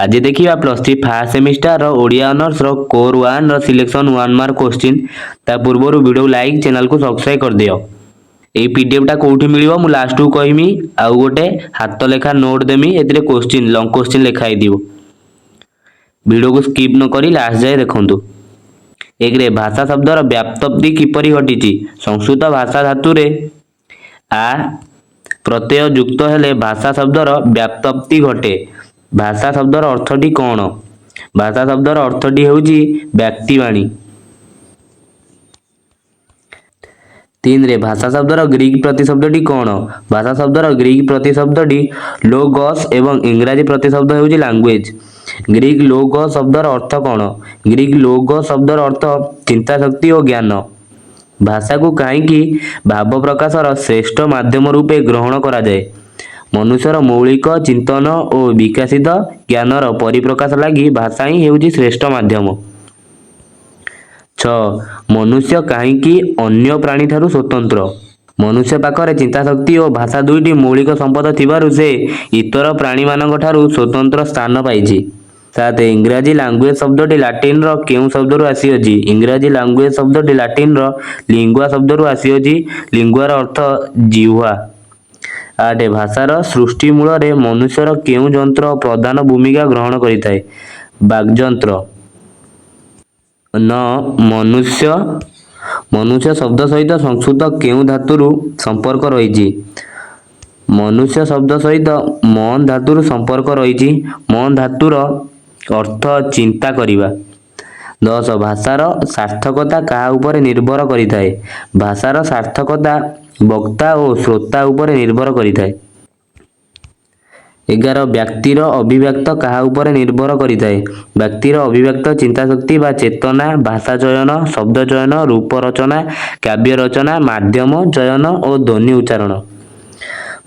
ଆଜି ଦେଖିବା plus 3 first ସେମିଷ୍ଟାରର ଓଡ଼ିଆ ଅନର୍ସର କୋର୍ ୱାନ୍ର ସିଲେକ୍ସନ୍ 1 ମାର୍କ କୋଶ୍ଚିନ୍। ତା ପୂର୍ବରୁ ଭିଡ଼ିଓ ଲାଇକ୍, ଚ୍ୟାନେଲକୁ ସବସ୍କ୍ରାଇବ୍ କରିଦିଅ। ଏଇ ପିଡିଏଫ୍ଟା କେଉଁଠି ମିଳିବ ମୁଁ ଲାଷ୍ଟକୁ କହିମି। ଆଉ ଗୋଟେ ହାତ ଲେଖା ନୋଟ୍ ଦେମି, ଏଥିରେ କୋଶ୍ଚିନ୍, ଲଙ୍ଗ କୋଶ୍ଚିନ୍ ଲେଖା ହେଇଥିବ। ଭିଡ଼ିଓକୁ ସ୍କିପ୍ ନ କରି ଲାଷ୍ଟ ଯାଏ ଦେଖନ୍ତୁ। ଏକରେ, ଭାଷା ଶବ୍ଦର ବ୍ୟୁତ୍ପତ୍ତି କିପରି ଘଟିଛି? ସଂସ୍କୃତ ଭାଷା ଧାତୁରେ ଆ ପ୍ରତ୍ୟୟ ଯୁକ୍ତ ହେଲେ ଭାଷା ଶବ୍ଦର ବ୍ୟୁତ୍ପତ୍ତି ଘଟେ। ଭାଷା ଶବ୍ଦର ଅର୍ଥଟି କ'ଣ? ଭାଷା ଶବ୍ଦର ଅର୍ଥଟି ହେଉଛି ବ୍ୟକ୍ତିବାଣୀ। ତିନିରେ, ଭାଷା ଶବ୍ଦର ଗ୍ରୀକ୍ ପ୍ରତିଶବ୍ଦଟି କ'ଣ? ଭାଷା ଶବ୍ଦର ଗ୍ରୀକ୍ ପ୍ରତିଶବ୍ଦଟି ଲୋଗସ୍ ଏବଂ ଇଂରାଜୀ ପ୍ରତିଶବ୍ଦ ହେଉଛି ଲାଙ୍ଗୁଏଜ। ଗ୍ରୀକ୍ ଲୋଗସ୍ ଶବ୍ଦର ଅର୍ଥ କ'ଣ? ଗ୍ରୀକ୍ ଲୋଗସ୍ ଶବ୍ଦର ଅର୍ଥ ଚିନ୍ତାଶକ୍ତି ଓ ଜ୍ଞାନ। ଭାଷାକୁ କାହିଁକି ଭାବ ପ୍ରକାଶର ଶ୍ରେଷ୍ଠ ମାଧ୍ୟମ ରୂପେ ଗ୍ରହଣ କରାଯାଏ? ମନୁଷ୍ୟର ମୌଳିକ ଚିନ୍ତନ ଓ ବିକଶିତ ଜ୍ଞାନର ପରିପ୍ରକାଶ ଲାଗି ଭାଷା ହିଁ ହେଉଛି ଶ୍ରେଷ୍ଠ ମାଧ୍ୟମ। 6, ମନୁଷ୍ୟ କାହିଁକି ଅନ୍ୟ ପ୍ରାଣୀଠାରୁ ସ୍ୱତନ୍ତ୍ର? ମନୁଷ୍ୟ ପାଖରେ ଚିନ୍ତାଶକ୍ତି ଓ ଭାଷା ଦୁଇଟି ମୌଳିକ ସମ୍ପଦ ଥିବାରୁ ସେ ଇତର ପ୍ରାଣୀମାନଙ୍କ ଠାରୁ ସ୍ୱତନ୍ତ୍ର ସ୍ଥାନ ପାଇଛି। 7, ଇଂରାଜୀ ଲାଙ୍ଗୁଏଜ ଶବ୍ଦଟି ଲାଟିନ୍ର କେଉଁ ଶବ୍ଦରୁ ଆସିଅଛି? ଇଂରାଜୀ ଲାଙ୍ଗୁଏଜ ଶବ୍ଦଟି ଲାଟିନ୍ର ଲିଙ୍ଗୁଆ ଶବ୍ଦରୁ ଆସିଅଛି। ଲିଙ୍ଗୁଆର ଅର୍ଥ ଜିହ୍ୱା। 8, ଭାଷାର ସୃଷ୍ଟି ମୂଳରେ ମନୁଷ୍ୟର କେଉଁ ଯନ୍ତ୍ର ପ୍ରଧାନ ଭୂମିକା ଗ୍ରହଣ କରିଥାଏ? ବାଗ୍ଯନ୍ତ୍ର। 9, ମନୁଷ୍ୟ ଶବ୍ଦ ସହିତ ସଂସ୍କୃତ କେଉଁ ଧାତୁରୁ ସମ୍ପର୍କ ରହିଛି? ମନୁଷ୍ୟ ଶବ୍ଦ ସହିତ ମନ୍ ଧାତୁରୁ ସମ୍ପର୍କ ରହିଛି। ମନ୍ ଧାତୁର ଅର୍ଥ ଚିନ୍ତା କରିବା। 10, ଭାଷାର ସାର୍ଥକତା କାହା ଉପରେ ନିର୍ଭର କରିଥାଏ? ଭାଷାର ସାର୍ଥକତା ବକ୍ତା ଓ ଶ୍ରୋତା ଉପରେ ନିର୍ଭର କରିଥାଏ। 11, ବ୍ୟକ୍ତିର ଅଭିବ୍ୟକ୍ତ କାହା ଉପରେ ନିର୍ଭର କରିଥାଏ? ବ୍ୟକ୍ତିର ଅଭିବ୍ୟକ୍ତ ଚିନ୍ତାଶକ୍ତି ବା ଚେତନା, ଭାଷା ଚୟନ, ଶବ୍ଦ ଚୟନ, ରୂପ ରଚନା, କାବ୍ୟ ରଚନା, ମାଧ୍ୟମ ଚୟନ ଓ ଧ୍ୱନି ଉଚ୍ଚାରଣ।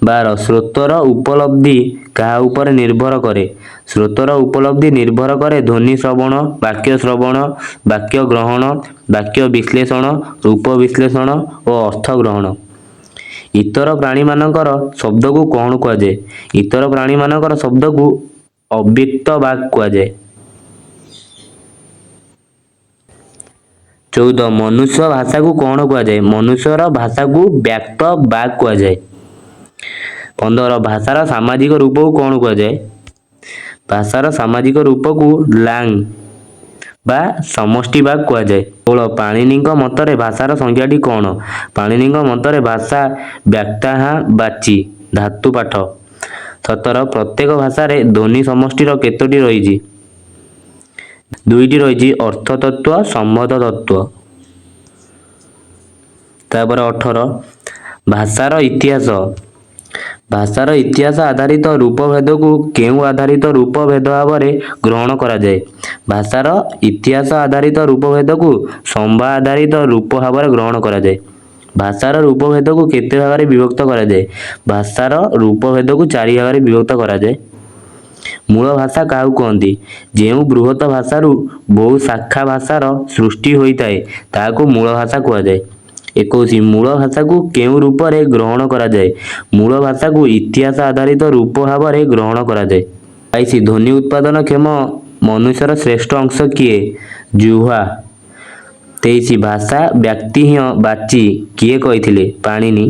12, ସ୍ରୋତର ଉପଲବ୍ଧି କାହା ଉପରେ ନିର୍ଭର କରେ? ସ୍ରୋତର ଉପଲବ୍ଧି ନିର୍ଭର କରେ ଧ୍ୱନି ଶ୍ରବଣ, ବାକ୍ୟ ଶ୍ରବଣ, ବାକ୍ୟ ଗ୍ରହଣ, ବାକ୍ୟ ବିଶ୍ଳେଷଣ, ରୂପ ବିଶ୍ଳେଷଣ ଓ ଅର୍ଥ ଗ୍ରହଣ। ଇତର ପ୍ରାଣୀମାନଙ୍କର ଶବ୍ଦକୁ କ'ଣ କୁହାଯାଏ? ଇତର ପ୍ରାଣୀମାନଙ୍କର ଶବ୍ଦକୁ ଅବ୍ୟକ୍ତ ବାକ୍ କୁହାଯାଏ। 14, ମନୁଷ୍ୟ ଭାଷାକୁ କ'ଣ କୁହାଯାଏ? ମନୁଷ୍ୟର ଭାଷାକୁ ବ୍ୟକ୍ତ ବାକ୍ କୁହାଯାଏ। 15, ଭାଷାର ସାମାଜିକ ରୂପକୁ କ'ଣ କୁହାଯାଏ? ଭାଷାର ସାମାଜିକ ରୂପକୁ ଲାଙ୍ଗ ବା ସମଷ୍ଟି ବାକ୍ କୁହାଯାଏ। 16, ପାଣିନିଙ୍କ ମତରେ ଭାଷାର ସଂଜ୍ଞାଟି କ'ଣ? ପାଣିନିଙ୍କ ମତରେ ଭାଷା ବ୍ୟକ୍ତାହା ବାଚି ଧାତୁ ପାଠ। 17, ପ୍ରତ୍ୟେକ ଭାଷାରେ ଧ୍ୱନି ସମଷ୍ଟିର କେତୋଟି ରହିଛି? ଦୁଇଟି ରହିଛି, ଅର୍ଥତତ୍ତ୍ୱ, ସମ୍ବନ୍ଧ ତତ୍ତ୍ୱ। ତାପରେ 18, ଭାଷାର ଇତିହାସ। ଭାଷାର ଇତିହାସ ଆଧାରିତ ରୂପଭେଦକୁ କେଉଁ ଆଧାରିତ ରୂପଭେଦ ଭାବରେ ଗ୍ରହଣ କରାଯାଏ? ଭାଷାର ଇତିହାସ ଆଧାରିତ ରୂପଭେଦକୁ ସମ୍ଭା ଆଧାରିତ ରୂପ ଭାବରେ ଗ୍ରହଣ କରାଯାଏ। ଭାଷାର ରୂପଭେଦକୁ କେତେ ଭାଗରେ ବିଭକ୍ତ କରାଯାଏ? ଭାଷାର ରୂପଭେଦକୁ ଚାରି ଭାଗରେ ବିଭକ୍ତ କରାଯାଏ। ମୂଳ ଭାଷା କାହାକୁ କହନ୍ତି? ଯେଉଁ ବୃହତ ଭାଷାରୁ ବହୁ ଶାଖା ଭାଷାର ସୃଷ୍ଟି ହୋଇଥାଏ, ତାହାକୁ ମୂଳ ଭାଷା କୁହାଯାଏ। 21, ମୂଳ ଭାଷାକୁ କେଉଁ ରୂପରେ ଗ୍ରହଣ କରାଯାଏ? ମୂଳ ଭାଷାକୁ ଇତିହାସ ଆଧାରିତ ରୂପ ଭାବରେ ଗ୍ରହଣ କରାଯାଏ। 22, ଧ୍ୱନି ଉତ୍ପାଦନ କ୍ଷମ ମନୁଷ୍ୟର ଶ୍ରେଷ୍ଠ ଅଂଶ କିଏ? ଜିହ୍ୱା। 23, ଭାଷା ବ୍ୟକ୍ତିହ୍ୟ ବାଚି କିଏ କହିଥିଲେ? ପାଣିନି।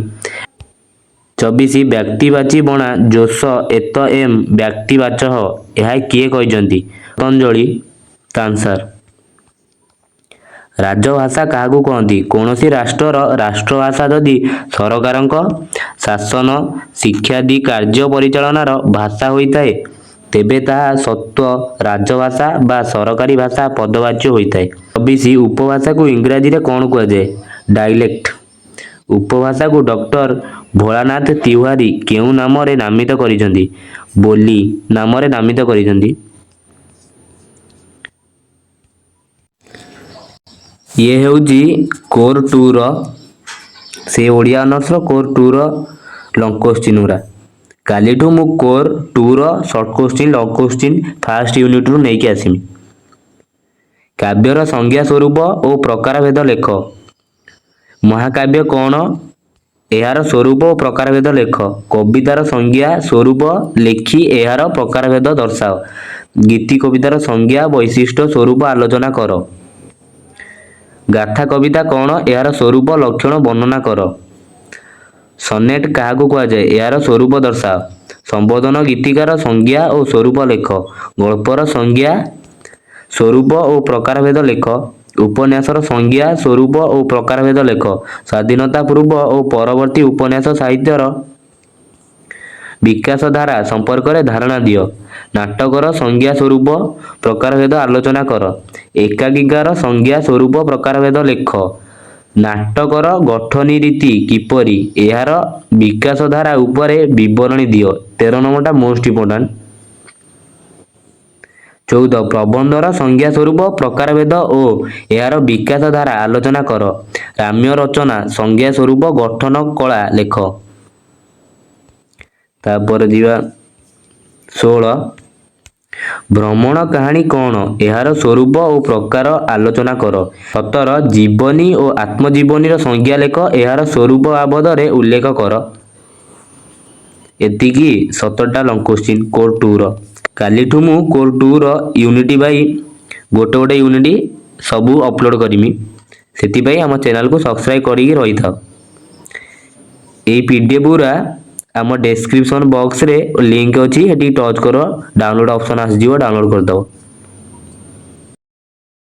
24, ବ୍ୟକ୍ତିବାଚୀ ବଣା ଯୋଷ ଏତ ଏମ୍ ବ୍ୟକ୍ତିବାଚଃ, ଏହା କିଏ କହିଛନ୍ତି? ପତଞ୍ଜଳି। ଆନ୍ସର। ରାଜଭାଷା କାହାକୁ କହନ୍ତି? କୌଣସି ରାଷ୍ଟ୍ରର ରାଷ୍ଟ୍ରଭାଷା ଯଦି ସରକାରଙ୍କ ଶାସନ, ଶିକ୍ଷାଦି କାର୍ଯ୍ୟ ପରିଚାଳନାର ଭାଷା ହୋଇଥାଏ, ତେବେ ତାହା ସ୍ୱତଃ ରାଜଭାଷା ବା ସରକାରୀ ଭାଷା ପଦବାଚ୍ୟ ହୋଇଥାଏ। 24, ଉପଭାଷାକୁ ଇଂରାଜୀରେ କ'ଣ କୁହାଯାଏ? ଡାଇଲେକ୍ଟ। ଉପଭାଷାକୁ ଡକ୍ଟର ଭୋଳାନାଥ ତିୱାରୀ କେଉଁ ନାମରେ ନାମିତ କରିଛନ୍ତି? ବୋଲି ନାମରେ ନାମିତ କରିଛନ୍ତି। ଇଏ ହେଉଛି କୋର୍ ଟୁର, ସେ ଓଡ଼ିଆ ଅନର୍ସର କୋର୍ ଟୁର ଲଙ୍ଗ କୋଶ୍ଚିନ୍ ଗୁଡ଼ା। କାଲିଠୁ ମୁଁ core tour short question, long question first ୟୁନିଟ୍ରୁ ନେଇକି ଆସିମି। କାବ୍ୟର ସଂଜ୍ଞା, ସ୍ୱରୂପ ଓ ପ୍ରକାରଭେଦ ଲେଖ। ମହାକାବ୍ୟ କ'ଣ? ଏହାର ସ୍ୱରୂପ ଓ ପ୍ରକାରଭେଦ ଲେଖ। କବିତାର ସଂଜ୍ଞା, ସ୍ୱରୂପ ଲେଖି ଏହାର ପ୍ରକାରଭେଦ ଦର୍ଶାଅ। ଗୀତି କବିତାର ସଂଜ୍ଞା, ବୈଶିଷ୍ଟ୍ୟ, ସ୍ୱରୂପ ଆଲୋଚନା କର। ଗାଥା କବିତା କ'ଣ? ଏହାର ସ୍ୱରୂପ, ଲକ୍ଷଣ ବର୍ଣ୍ଣନା କର। ସନେଟ୍ କାହାକୁ କୁହାଯାଏ? ଏହାର ସ୍ୱରୂପ ଦର୍ଶାଅ। ସମ୍ବୋଧନ ଗୀତିକାର ସଂଜ୍ଞା ଓ ସ୍ୱରୂପ ଲେଖ। ଗଳ୍ପର ସଂଜ୍ଞା, ସ୍ୱରୂପ ଓ ପ୍ରକାରଭେଦ ଲେଖ। ଉପନ୍ୟାସର ସଂଜ୍ଞା, ସ୍ୱରୂପ ଓ ପ୍ରକାରଭେଦ ଲେଖ। ସ୍ୱାଧୀନତା ପୂର୍ବ ଓ ପରବର୍ତ୍ତୀ ଉପନ୍ୟାସ ସାହିତ୍ୟର ବିକାଶ ଧାରା ସମ୍ପର୍କରେ ଧାରଣା ଦିଅ। ନାଟକର ସଂଜ୍ଞା, ସ୍ୱରୂପ, ପ୍ରକାରଭେଦ ଆଲୋଚନା କର। ଏକାଙ୍କିକାର ସଂଜ୍ଞା, ସ୍ୱରୂପ, ପ୍ରକାରଭେଦ ଲେଖ। ନାଟକର ଗଠନୀ ରୀତି କିପରି? ଏହାର ବିକାଶ ଧାରା ଉପରେ ବିବରଣୀ ଦିଅ। 13 ନମ୍ବରଟା ମୋଷ୍ଟ ଇମ୍ପୋର୍ଟାଣ୍ଟ। 14, ପ୍ରବନ୍ଧର ସଂଜ୍ଞା, ସ୍ୱରୂପ, ପ୍ରକାରଭେଦ ଓ ଏହାର ବିକାଶ ଧାରା ଆଲୋଚନା କର। ଗ୍ରାମ୍ୟ ରଚନା ସଂଜ୍ଞା, ସ୍ୱରୂପ, ଗଠନ କଳା ଲେଖ। ତାପରେ ଯିବା 16, ଭ୍ରମଣ କାହାଣୀ କ'ଣ? ଏହାର ସ୍ୱରୂପ ଓ ପ୍ରକାର ଆଲୋଚନା କର। 17, ଜୀବନୀ ଓ ଆତ୍ମଜୀବନୀର ସଂଜ୍ଞା ଲେଖ। ଏହାର ସ୍ୱରୂପ ବାବଦରେ ଉଲ୍ଲେଖ କର। ଏତିକି 17ଟା ଲଙ୍ଗ କୋଶ୍ଚିନ୍ କୋର୍ ଟୁର। କାଲିଠୁ ମୁଁ କୋର୍ ଟୁର ୟୁନିଟ୍ ବାଇ ଗୋଟେ ଗୋଟେ ୟୁନିଟ୍ ସବୁ ଅପଲୋଡ଼ କରିମି। ସେଥିପାଇଁ ଆମ ଚ୍ୟାନେଲକୁ ସବସ୍କ୍ରାଇବ୍ କରିକି ରହିଥାଅ। ଏଇ ପିଡିଏଫ୍ ଗୁରା ଆମ ଡେସ୍କ୍ରିପସନ୍ ବକ୍ସରେ ଲିଙ୍କ୍ ଅଛି, ସେଠି ଟଚ୍ କର, ଡାଉନଲୋଡ଼ ଅପସନ୍ ଆସିଯିବ, ଡାଉନଲୋଡ଼ କରିଦେବ।